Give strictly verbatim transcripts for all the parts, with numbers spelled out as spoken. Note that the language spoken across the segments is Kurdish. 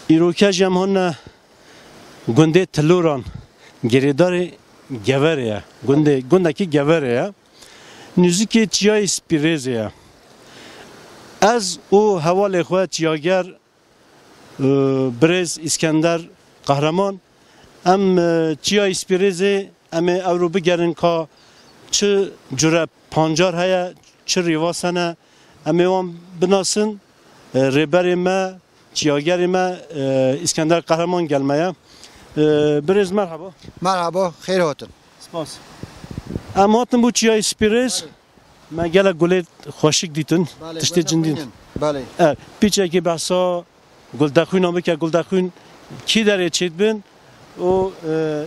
Îroke jî em hane gundê Tiloran, girêdarê Geverê ye. Gundê, gundekî Geverê ye. Nûzikê Çiyayê Spîrêzê ye. Ez û hevalê xwe çiyager, e, birêz Îskender Qehreman, em, e, Çiyayê Spîrêzê, em ê ewro bigerin ka çi cure pancar heye, çi rêvas hene, em ê wan binasin. E, rêberê me, çiyagerê me, e, Îskender Qehreman gel me ye. E, birêz merhaba. Merhaba, xêr hatin. Spas. Em hatin bo Çiyayê Spîrêz. Me gelek gulê xweşik dîtin, Belê, tiştê gul cin dîn. Dexwînin. Belê. E, pîçekê behsa guldexwîna bike, guldexwîn kî derê çêdibin û, e,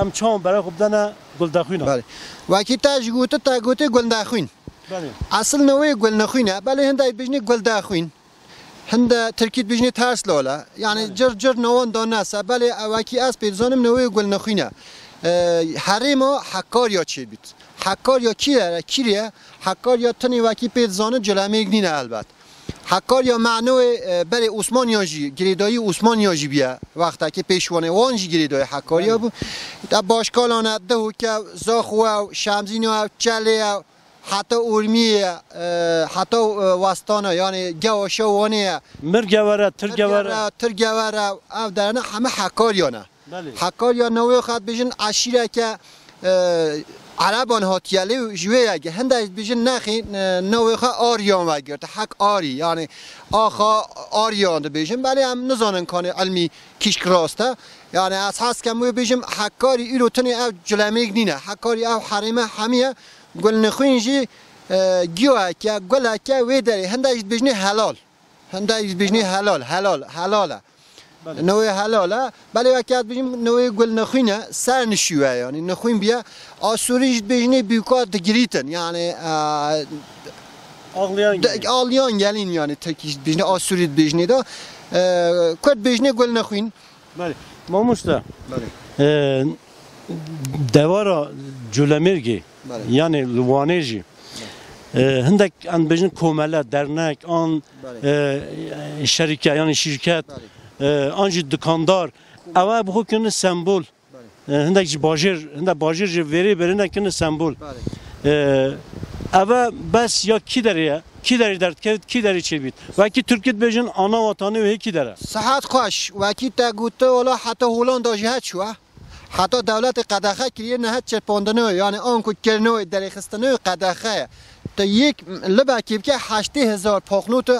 em çawan berê xwe bidene guldexwîna? Belê. Wekî te ji gotî, te gotî guldexwîn. Belê. Esil navê gulnexwîn e, belê hindek dibêjinê guldexwîn. Hinde tirkî dibêjinê ters lale. Yani Belê. Cir cir nawan danese. Belê ewekî ez pê dizanim newê gulnexwîn e. E, herêma Hekarya çêbît. Hekarya kî ye? Kîrê ye? Hekarya tenê wekî pê dizanin Culemêrg nîne elbet. Hekarya manoyê, e, berê Osmaniya jî, girêdayî Osmaniya jî bîye. Wextekê pêşwanê wan jî girêdayî Hekarya Belê. Bû. De Başkalan e, Dihok e, Zaxo e, Şemzîno e, Çelê e, heta Urmiyê ye, e, heta, e, Westana, yani Gewaşa Wanê ye. Mirgewere, Tirgewere. Tirgewere, Tirgewere, ev derene heme Hekarya ne. Belê. Hekarya navê xwe dibêjin eşîreke, e, Ereban hatiye lê û ji wê yekê. Hindek dibêjin nexê, e, navê xwe Aryan vegirti. Hek Arî, yani axa Aryan dibêjin. Belê em nizanin kanê ilmî kîşk rast e. Yani ez hez kem wê bêjim Hekarî îro tenê ev Culemêrg nîne. Hekarî ev herême hemiye. Gulnixwîn jî, e, giyoyeke, guleke wê derê. Hindek jî dibêjinê helal. Hindek jî dibêjinê helal, helal, helal e. Belê. Newê helal e. Belê weke ez dibêjim newê gulnixwîn e. Ser nişîwe yani. Nixwîn bîye. Asûrî jî dibêjinê bûka digirîtin. Yani, e, Ağlayan de-, gelin. Ağlayan gelin yani. Tirkî jî dibêjinê, Asûrî dibêjinê de. E, Kurd dibêjinê gulnixwîn. Belê. Mamoste, Belê. e, dewara Culemêrgê, Belê. yani li Wanê jî, e, hindek em dibêjin komele, dernek, an, Belê. e, şerîke, yani şîrket, Belê. e, an jî dikandar, ew ê bi xwe kirine sembol. Belê. E, hindek ji bajêr, hindek bajêr ji vêrê berîne kirine sembol. Belê. E, ev e bes ya kî derê ye? Kî derê derdikevit, kî derê çêbît? Wekî Tirkî dibêjin ana watanê wê kî dere? Sihet xweş. Wekî te gote, wala heta Holanda jî het çûye. Heta dewletê qedexe kiriye, niha çirpandinê wê, yani anku kirinê wê, derêxistinê wê qedexe ye. Tu yek libekê bike heştê hezar poxnot, he-,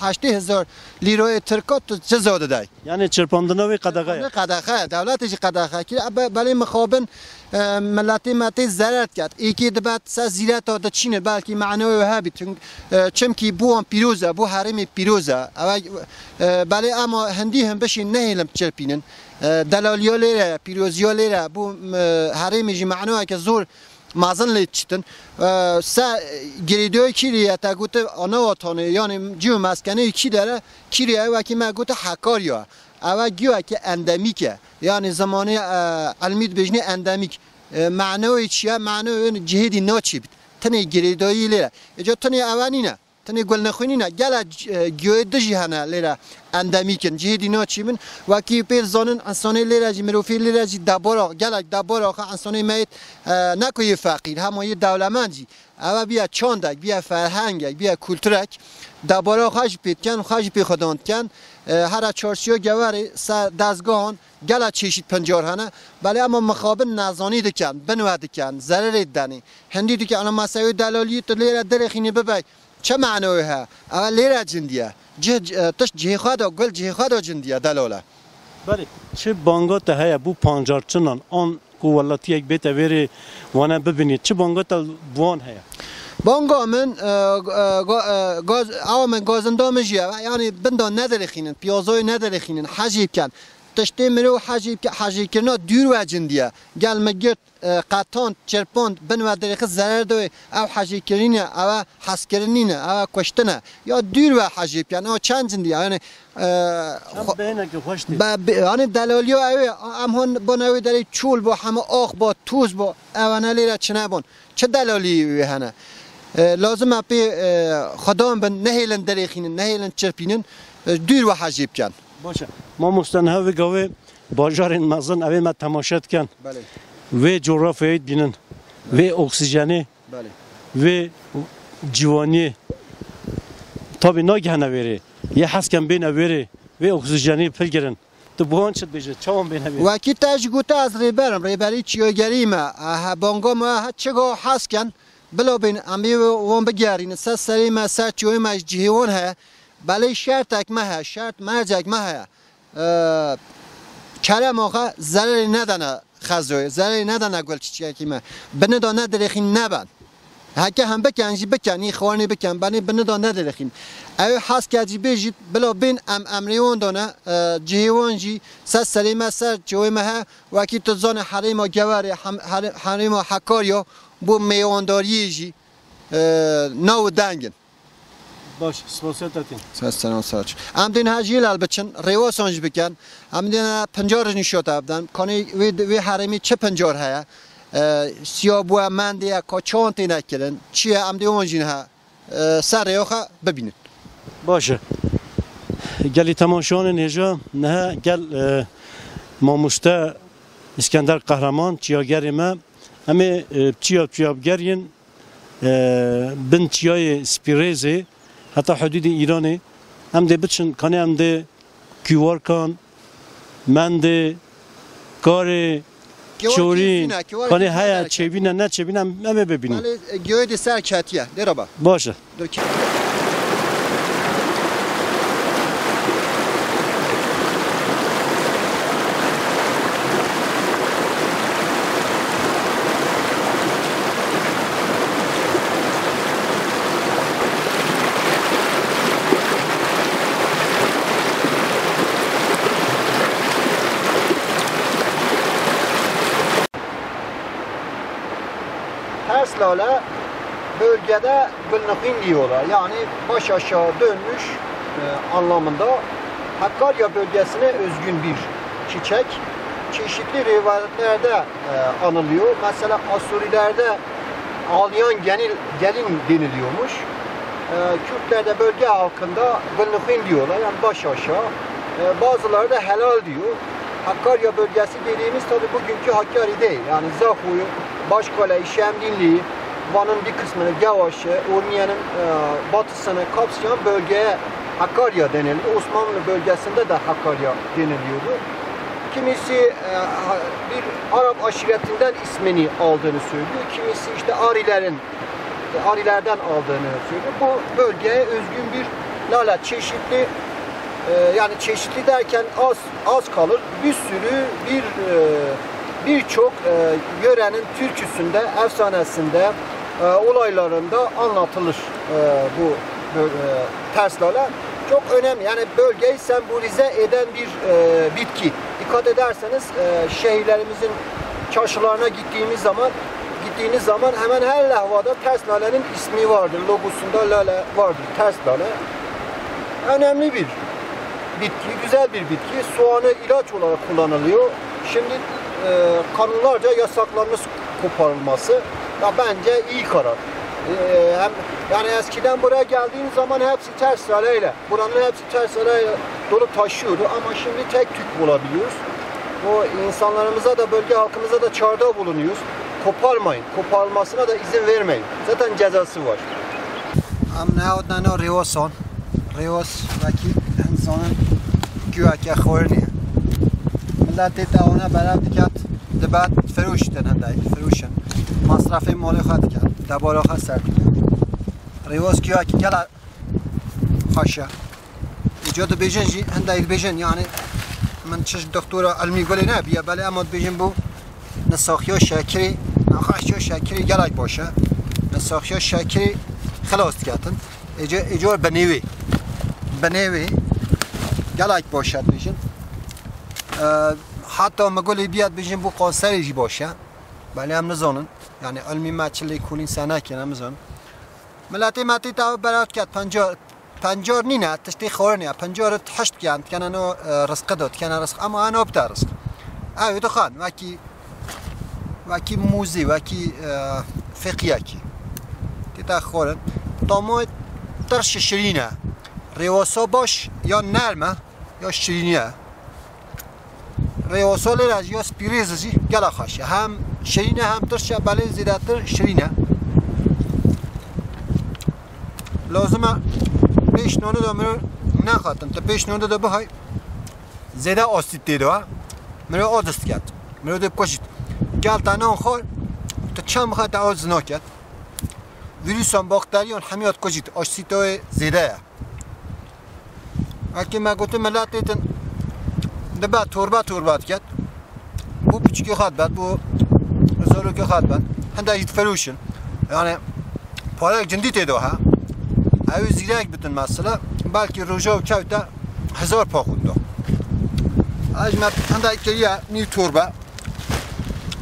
heştê hezar lîroyê tirka tu ciza didey. Yani çirpandina wê qedexe ye. Qedexe ye, dewletê jî qedexe kiriye. Be-, belê mixabin, e, miletê me tê zerer diket. Êkê dibe ser zîreta diçîne, belkî manewê wê hebî. Çim-, e, çimkî bo wan pîroz e, bo herêmê pîroz e. Ew, e, belê ema hindî hin bişîn nehêlin çirpînin. E, delaliya lêre, pîroziya lêre, bo, e, herêmê jî maneweke zor mezin lê diçitin. E, se girêdayê kîrê ye, te gote ana watanê, yani cî û meskenê kî dere, kîrê ye, wekî me gote Hekarya. Ew e giyayeke endemîk e. Yani zimanê, e, ilmî dibêjinê endemîk. E, manewê çi ye? Manewê cihê dî naçêbit. Tenê girêdayî lê ye. Êca tenê ew e nîne. Tenê gulnexwînî ne. Gelek, e, giyoyê din jî hene lêre endemîk in. Cihê dî naçîbin. Wekî pê dizanin, insanê lêre jî, mirovê lêre jî debara, gelek debara xwe insanê me yê, e, ne ku yê feqîr, hema yê dewlemend jî. Ew e bîye çandek, bîye ferhengek, bîye kulturek. Debara xwe jî pê dikin, xwe jî pê xwedan dikin. E, here çarşiya Geverê ser dezgehan gelek çeşît pincar hene. Belê ema mixabin nezanî dikin, binwe dikin, zererê didenê. Hindî dikin, ana mesela wê delaliyê tu lêre dirêxînî bibey. Çi manewê heye? Ew lêre cindiye. Cih, e, tişt cihê xwe de, gul cihê xwe de cindiye, delal e. Belê, çi banga te heye bo pancarçinan an ku welatiyek bête vêrê wane bibînî? Çi banga te bi wan heye? Banga min, e, e, ga-, e, gaz, ewa min gazinda min jî ye. Yani binda nedirêxînin, piyazayê nedirêxînin, hecî bikin. Tiştê mirov hecî bike, hecîkirina dûr we cindiye. Gel min girt, e, qetand, çirpand, bin we dirêxist zerer dawê, ew hecêkirinî ne, ew e hezkirinî ne, ew e kuştin e. Ya dûr we hecê bikin, ew çend cindî ye, yani, e, Em xwe-, bêhneke xweş tê. be-, be-, yani delaliya ew ê, em hon bon ew ê derê çol bo, heme ax bo, toz bo, ew ne lêre çine bon. Çi delalî wê hene? E, lazim e pê, e, xwedan bin, nehêlin dirêxînin, nehêlin çirpînin, e, dûr we hecê bikin. Baş e. Mamoste, niha vê gavê bajarên mezin, evê me temaşe dikin. Belê. Vê coğrafyayê dibînin. Vê oksijenê. Belê. Vê ciwaniyê. Tabii nagihene vêrê. Yê hesken bêne vêrê. Vê oksijenê pilgirin. Tu bi wan çi dibêje? Çawan bêne vêrê? Wekî te jî gote ez rêber im. Rêberî çiyagerî me. Ehe, banga me he çiga hesken. Bila bên em ê wan bigerînin. Ser serê me, ser çiyayê me ji cihê wan heye. Belê şertek me heye. Şert mercek me heye. Ee, kerema xwe zererê nedene xezoyê, zererê nedene gul çiçekî me. Bini de nedirêxîn neben. Heke hem biken jî biken, î xwarinê biken, benê bini de nedirêxîn. Ew hesket jî bê jî bila bên em emrê wan dane, e, cihê wan jî ser serê me, ser çiyayê me he, wekî tu zanî herêma Geverê, hem-, here-, herêma Hekarya bo mêwandariyê jî, e, nav û deng in. Baş, spasiya te tîn. Ser seran saç. Em dê niha jî lal biçin, rêwasan jî bikin. Em dê niha pincar nîşata bidan. Kanê wê, wê herêmî çi pincar heye? E, siya bûye, mendê ye, ka çawan têne kirin? Çi ye? Em dê wan jî niha, e, ser rêya xwe bibînin. Baş e. Gelî temaşewanên hêja niha gel, e, mamoste Îskender Qehreman, çiyagerê me. Em ê, e, çiya çiya bigerîn. E, bin çiyayê Spîrêzê heta hudûdê Îranê em dê biçin, kanê em dê kîwarkan, mendê, karê, Kîwarkî çorîn, fîne, kîwarkî kanê fîne heye derken. Çêbîne, ne çêbîne, em, em ê bibînin. Belê, e, giyoyê dê ser ketiye, dê raba. Baş e. Dur ki. Ters Lale bölgede gülnıhîn diyorlar. Yani baş aşağı dönmüş, e, anlamında. Hakkari bölgesine özgün bir çiçek. Çeşitli rivayetlerde, e, anılıyor. Mesela Asurilerde ağlayan genil, gelin deniliyormuş. E, Kürtlerde bölge halkında gülnıhîn diyorlar. Yani baş aşağı. E, bazıları da helal diyor. Hakkari bölgesi dediğimiz tabii bugünkü Hakkari değil. Yani Zaho'yu, Başkale'yi, Şemdinli'yi, Van'ın bir kısmını, Gevaş'ı, Urmiye'nin, e, batısını kapsayan bölgeye Hakkari denildi. Osmanlı bölgesinde de Hakkari deniliyordu. Kimisi, e, ha-, bir Arap aşiretinden ismini aldığını söylüyor. Kimisi işte Arilerin, e, Arilerden aldığını söylüyor. Bu bölgeye özgün bir lale çeşitli, e, yani çeşitli derken az, az kalır. Bir sürü, bir, e, birçok, e, yörenin türküsünde, efsanesinde, e, olaylarında anlatılır, e, bu böl-, e, ters lale. Çok önemli. Yani bölgeyi sembolize eden bir, e, bitki. Dikkat ederseniz, e, şehirlerimizin çarşılarına gittiğimiz zaman, gittiğiniz zaman hemen her levhada ters lalenin ismi vardır. Logosunda lale vardır. Ters lale. Önemli bir bitki, güzel bir bitki. Soğanı ilaç olarak kullanılıyor. Şimdi, e, kanunlarca yasaklanmış koparılması. Ya bence iyi karar. E, hem yani eskiden buraya geldiğiniz zaman hepsi ters laleyle. Buranın hepsi ters laleyle dolu taşıyordu ama şimdi tek tük bulabiliyoruz. O insanlarımıza da, bölge halkımıza da çağrıda bulunuyoruz. Koparmayın. Koparılmasına da izin vermeyin. Zaten cezası var. Em nehatine nav Rêwasan. Rêwas wekî hin zanin kuyeke xwarinê ye. Miletê te wana berev diket, dibe firoş din hindayî, firoşin. Masrafê malê xwe diket, debara xwe ser diket. Rêwas kuyekî gelek xweş e. Îca dibêjin jî, hindayî dibêjin, yani min çi doktora ilmî gulê nebiye, belê ema dibêjin bû nisaxiya şekirî, nexaşiya şekirî gelek baş e. Nisaxiya şekirî xilas diketin. Êca, êca binêvê. Binêvê gelek baş e dibêjin. E, heta mi gulê biyat dibêjin bû kanserê jî baş e. Belê em nizanin. Yani ilmî me çi lêkolîn se nekin, em nizanin. Miletê me tê te berev diket, pencar, pencar nîne, tiştê xwarinê ye. Pencar hişt dikin, dikene no, e, rizqi do, dikene rizq. Ama eno bite rizq. Ew dixan, wekî, wekî mûzî, wekî, e, fêqiyekî. Tê te xwarin. Tamoy tirş şirîn e. Rêwasa baş ya nerm e. Ya şirînî ye. Rêyosalê re jî ya spîrêz jî gela xweş e. Hem şirîn e hem tirş e, belê zêdetir şirîn e. Lazim e pêş nonê de mirov nexatin. Tu pêş nonê de bihay, zêde asîd tê de e. Mirov a dest ket. Mirov dê bikujît. Gel te nan xwar, tu çend bixwe te a dest naket. Vîrusan, bakteriyan hemiya dikujît. Asîd wê zêde ye. Wekî me gotin, miletê din dibe torbe torbe diket. Bo piçikê xwe dibet, bo zarokê xwe dibet. Hinde jî difiroşin. Yani parayek cindî tê de he. Ew zîrek bitin mesela, belkî roja û kewte hezar pa xwe da. Ez me hinde kiriye nîv torbe.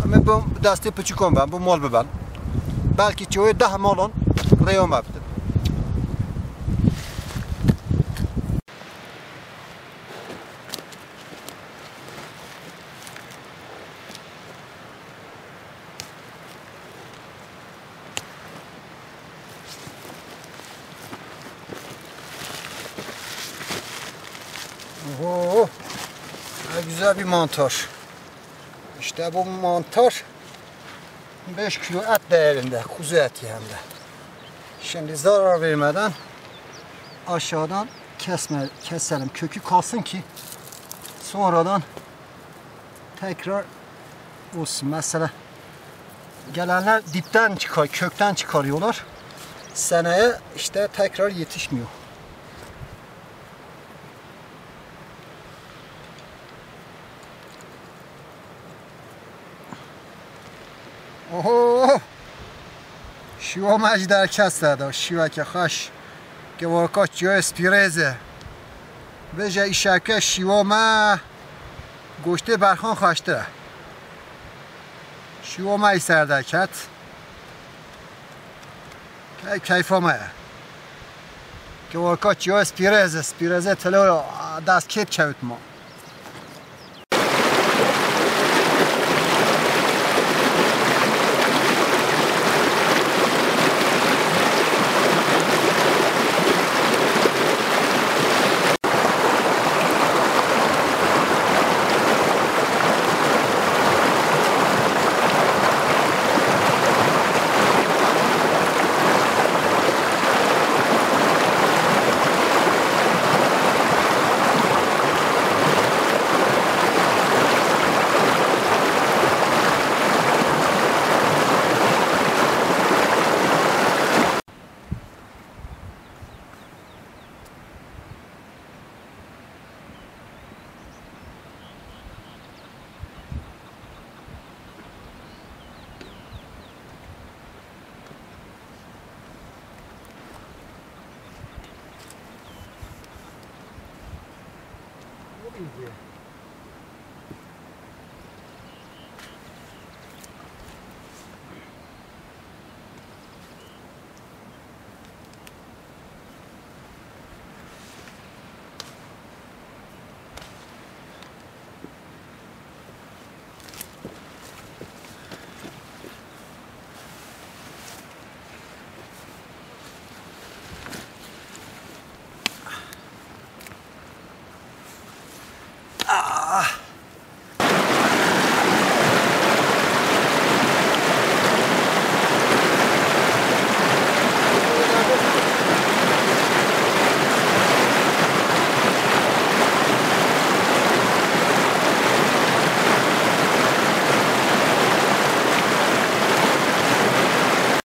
Em ê bi destê piçikan ben, bi mal biben. Belkî çewê deh malon rêya me bidin. Oho! Ne güzel bir mantar. İşte bu mantar beş kilo et değerinde, kuzu eti hem de. Şimdi zarar vermeden aşağıdan kesme, keselim. Kökü kalsın ki sonradan tekrar olsun. Mesela gelenler dipten çıkar, kökten çıkarıyorlar. Seneye işte tekrar yetişmiyor. Oho! Şîwa me jî derkeste de, şîweke xweş. Kewaka çiyoyê spîrêz e. Vêje îşeke şîwa me goştê berxan xweştir e. Şîwa me î ser derket. Key-, keyfa me ye. Kewaka çiyoyê spîrêz e, spîrêzê telo dest kêt kewt ma.